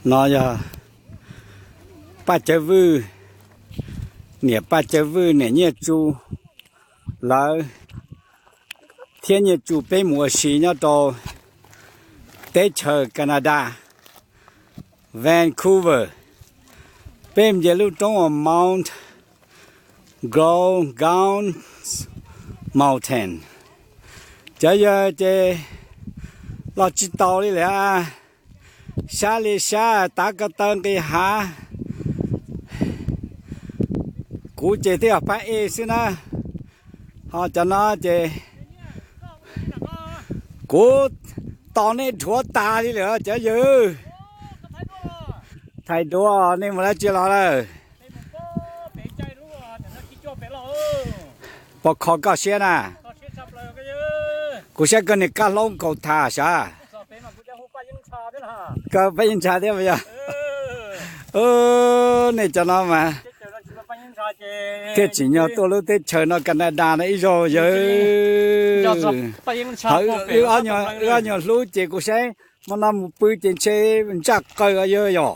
No yog Paj Cawv Vwj, niam Paj Cawv Vwj, niam Nyiaj Tsu lawv, thiab Nyiaj Tsu peb mus ua si nyob rau teb chaws Canada, Vancouver. Peb nce lub roob uas Mount Gro-, Gaunt Mountain. Cov yawg ces los tsis taus li lawm, sab li sab tav ko taw nqis hav. Kuv ces twb yog pab ej xwb na, ho cov no ces kuv tos nej dhuav tas li lawm cov yawg. Thais duav, nej mus dab tsi los lawm? Pov kho koj siab na. Kuv saib koj niag kab hlaub nkaus tham sav. Koj Paj Yeeb Ntsha thiab puas yog? Nej cov no mas thiaj tsim nyog tuaj lub teb chaws no Canada no ib zaug yawg. Wb ob nyuag hlub ces kuv saib hmo no mus pw ces ntshe ntsaj qaws yawg yom.